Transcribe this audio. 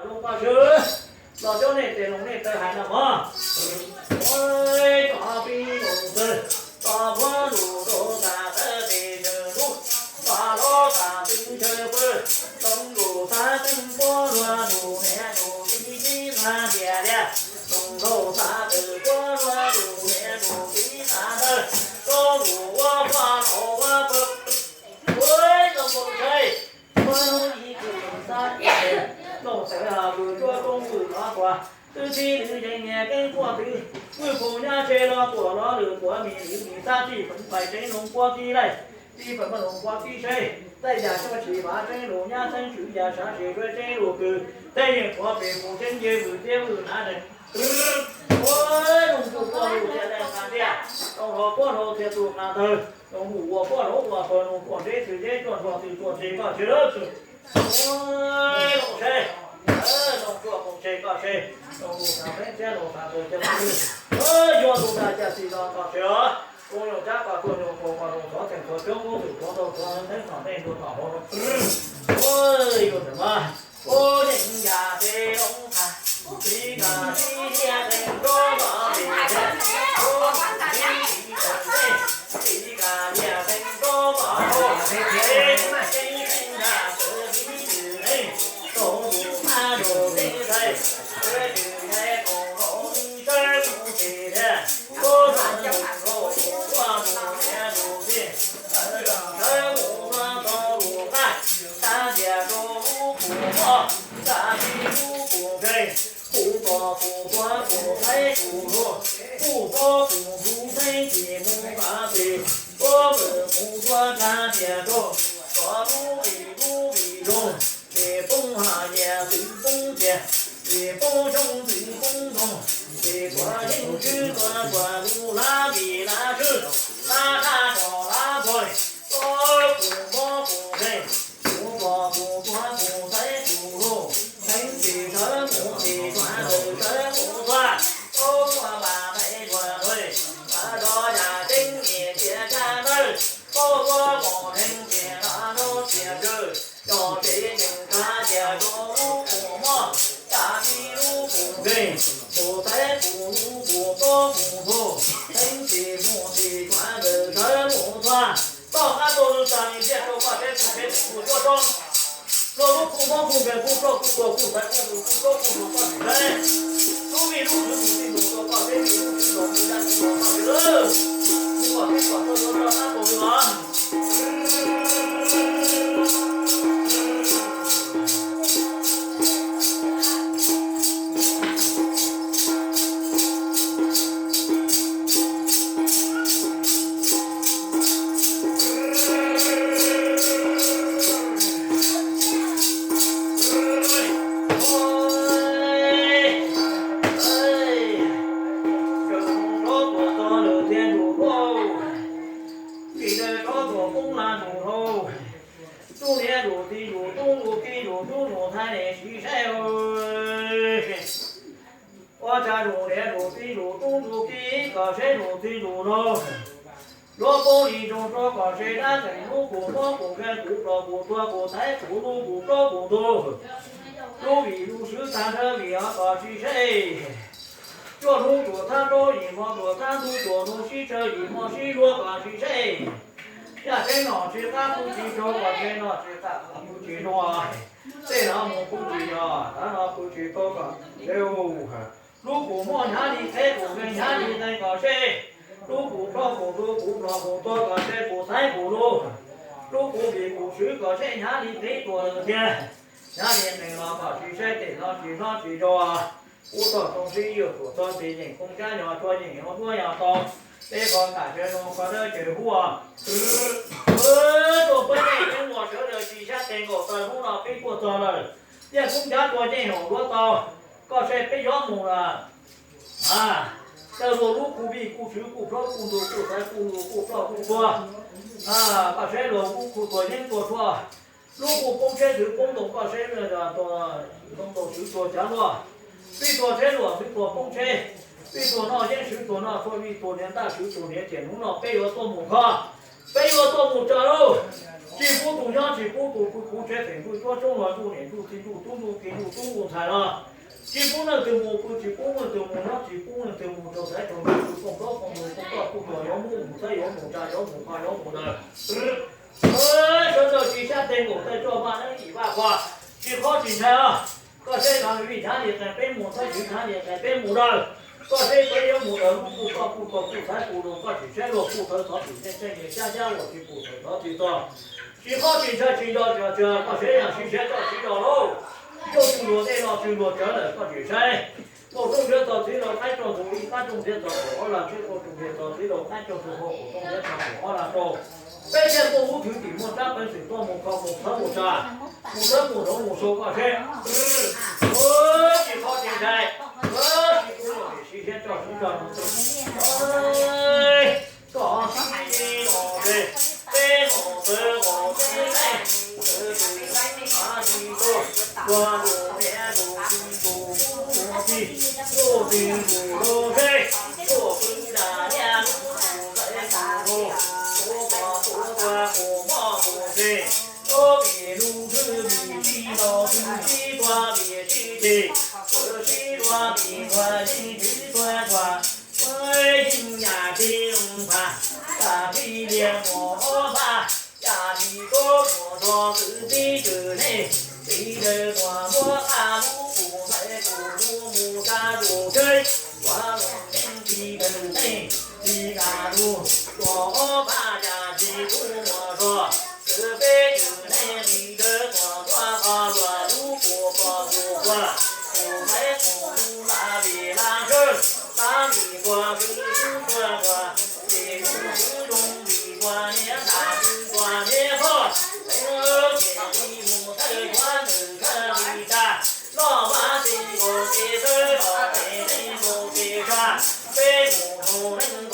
Loo Paj Swb, los cov nej tes loos nej taw hais no mog. Tso pib lus txawg, tso puab lus rau tas tawg tes tawg lub, tso hlob tas twb chaw pw, loo lus xav teeb puab luag lus niam lus txiv txiv nqa ntias lias, loo lus xav tawm puab luag lus niam lus txiv nqa ntawg, loo lus ua paj laus ua pawg, ua loo npau tshais. Puab lub ib tug xab, loo txawm vwm cuab koob vwm lov quas, twb txhib lwm yees nyias keeb quaj twv, vwm phoom nyab tse los tuam los lwm quav mis lwm mis xab tij peev pais tsev loo puab tib laij, tij peev paj loo puab tib seb, tej yam coj tsis vav tseeb lus nyab txheeb tswv yam sav tsis dua tseeb lus kws, tej yeej quav pes mus tseeb nce vwm tiab vwm nav. Ua loo tsuj puab lus thiaj li nqa ntiag, loo hlau puab hlau thiaj tu nqa ntawg, loo lus ua puab hlau ua pawg, loo tuam zeb txwv zeb cuaj nruag txwv tuam txwv koj tsis lawv txwv. Loo tsheb, loo tsuaj loo tsheb koj tsheb, loo lus xav teeb txiab loo xav tawg cia loo lwj. Yuav lus dag cia txi los koj tsheb os. Koob loo cab koj tuaj loo koom koj loo txhov txheej txhov coob koob txwm txhov ntau txhov teeb txhom dej ntua tom hauv loo. Yuav txawm mas, ua yeej yam peb loo qhas, txiv kam txiv thiaj teem rov los pem thiab, ua txiv txiv txawm tej, txiv kam thiaj teem rov los hauv, peb teem teem nrag txawv txiv twm neeg, rau lus qab lus txiv thaij, peb twm nqe koom hauv sawv mus pem thiab, ua txawv mus rau mus ua mus niam mus txiv, txawv sawv mus ua tau lus qab, qab tias rau lub kua muag, qab tib lub kua nkeeg, kuv pom kuv tuav kuv saib kuv luag, kuv pom kuv ntxub xeeb tsis mus qab pem, tuav vwm mus tuav qab tias rau, txog lub vim lub vim rau, ces poob haj yam twb poob tiag, ces poob xyoob twb poob ntoo, ces tuav yeeb swb tuav tuav lub lab vim lab swb, lab dab tso lab pog, tuav kuv mob kuv nkeeg, kuv pom kuv tuav kuv saib kuv luag, xeeb tsis sawv mus tsis tuav ntawm sawv mus tuag, tuav tuav vam thaiv tuav tuag, vam zov yam tseeb nyiam tias tshaj tawg, tuav tuav mos nkeeg tias no no tias kawg, cov tsev yeej tshaj tias rau lub kua muag, qab tib lub kua nkeeg, kuv saib kuv lub kua poob kuv ntxhua, xeeb tsis mus tsis tuav ntawm sawv mus tuag, toj qab tuaj lwg tag li ntiaj rau koj saib kuv saib kuv tuaj tso. Luag lub kua muab kuv nkeeg kuv ploj kuv tuag kuv xaiv kuv lus kuv plaub kuv ntxhua koj tsis saib. Lub vij lub swv kuv tij mus rau koj saib vij lub swv los kuv yaj kuv los koj tsis lawm. Kuv kom peb kom rau rau rau qab tuaj lwg os. Tub niam lus tij lus tub lus ki lus tub lus thaib ne tsis saib. Ua tsaug lus niam lus tij lus tub lus ki kom seb lus tij lus no. Luag poob li zoo rau kom seb dab tseem lub kua muab kua nkeeg kuv ploj kuv tuag kuv xaiv kuv lus kuv plaub kuv ntxhua. Lub vij lub swv tag nrho vim os kom sib seb. Cuaj hnub tuam thab plaub yim hmo tuam thab ntub tuam nus sib tsawg yim hmo sib luag kom sib seb. Yaj tseeb nom tsis qab pub tsis tsaug kom tsev nom tsis qab pub tsis luag. Tej no mus pub tsis yog, tav no pub tsis tau kom seb. Lub kua muag hnyav li qheb kua nkeeg hnyav li neeg kom seb. Lub kua plaub kua ntxhua kuv ploj kuv tuag kom seb kuv xaiv kuv lus. Lub kua vij kua swv kom seb hnyav li qheb tuam lawm thiab. Hnyav li neeg los kom sib seb tej no tsis hlob tsis zoo. Ub toj too sib yuav tuam txog tsis yeem koob cab yog tsuag yeem hauv duab yog tau. Peb qhov kam sawv zoo qhov dawb ces huaj. Tuaj peb yeej peb muaj sawv daws tsis sab tes nkaum tawm hnub no peb tuaj txog lawm. Yeej koob cab tua yeej haum duab tau. Koj saib peb yuav mus lawm. Tej luag lub kuj vij kuj swv kuj plaub kuj ntug kuj xaiv kuj lus kuj ploj kuj tuag. Koj saib luag lub kuj tuag yeeb tuag tshuaj. Lub kuj poob tsheb txwv poob ntoo koj saib ntoo ntoo txwv tuag cav luaj. Vij tuag tsheb luam txwv tuag poob tsheb. Vij tuag noj yeeb swv tuag noj tshuaj vij tuag niam ntaj swv tuag niam tiam hnub no peb yuav tuaj mus kho. Peb yuav tuaj mus tso lauj. Tsis pub tus nyob tsis pub tus pw, kuv tsev teem ntuj cuab tsoob los ntuj niam ntuj txiv ntuj tub ntuj ki ntuj tub ntuj ntxhais los. Tsis pub neeg twg mus pw tsis pub neeg twg mus nyob tsis pub neeg twg mus rau xaiv rau ntuj pw koom ntaub koom mus koom toj koom tog yuav muab mus txhawb yuav mus tsa yuav mus qhov yuav mus daws. Sawv daws tsis xyab teg nkaum tawg tso vaj neeb ib vaj qhua, tsis qhov tsis ntshai os. Koj seb no vij hnyav li qees peb mus txhawb vij hnyav li qees peb mus daws. Koj seb peb yuav mus daws lub kuj koj kuj tog kuj xaiv kuj rau koj tsis saib luag kuj thawv thov tsis nej tseej xyab xyab luag tsis kuj thawv thov tsis tog. Tsis qhov tsis ntshai tsis nco tsis tshua koj seb yog siv siab koj siv zog lauj. Yog tus luag dej los tsis luag tsawv lawm koj tsis saib. Thaum rooj ntiav txog txiv laus qaib tso ntxuag ib qab rooj ntiav txog thaum ob lag tsheb thaum rooj ntiav txog txiv laus qaib tso ntxuag hauv qaum rooj ntiav txog thaum ob lag rau. Peb thiaj muaj hub thwv tim muaj tsab peev xwm tuaj mus kho mus txhawb mus tsa, mus txhawb mus rauv mus sau koj seb. Tsis qhov tsis ntshai, tsis kuv muaj vim siv siab tso siv zog no. Koj sib los ze, peb los peb los peb leej, sawv tsees sab tsis tau, ua tus niam tus txiv tus tub tus tij, tuaj txwm tus rau seb, tuaj pw nram niaj lub tus ntxhais tus nraug, tuav pom tuav tuag tus moj tus ntse, tuav vim lub hlwb vim tsis los twb sib tuag vim sib ceg, sawv sib tuag vim tuag yeej twb tuag tuag, yeej yam tsis zoo npam, yam tsis liam mus ob pab, yam tsis kub mus txog kwv tij kwv tij nej, txiv daws tuaj muab qab lub tus ntxhais tus nraug mus tsa tus tsheb, ua los yeej txiv daws nej, txiv daws lug, tuaj ob pab yam tsis kub mus txog, kwv tij kwv tij nej, txiv daws tuaj muab qhov luag lub tus pom tus tuag, tus ntxhais tus nraug lam vim lam tsawg, lam vim tuag twb tuag tuag, vim tus ntxhais zoo vim tuag niam ntam twb tuag niam pog, peb ces txiv mus thawj yuav nws thawj li tag, noj vaj tsev nkaus ces thawj los ces tsev nkaus ces tsa, peb mus rau neej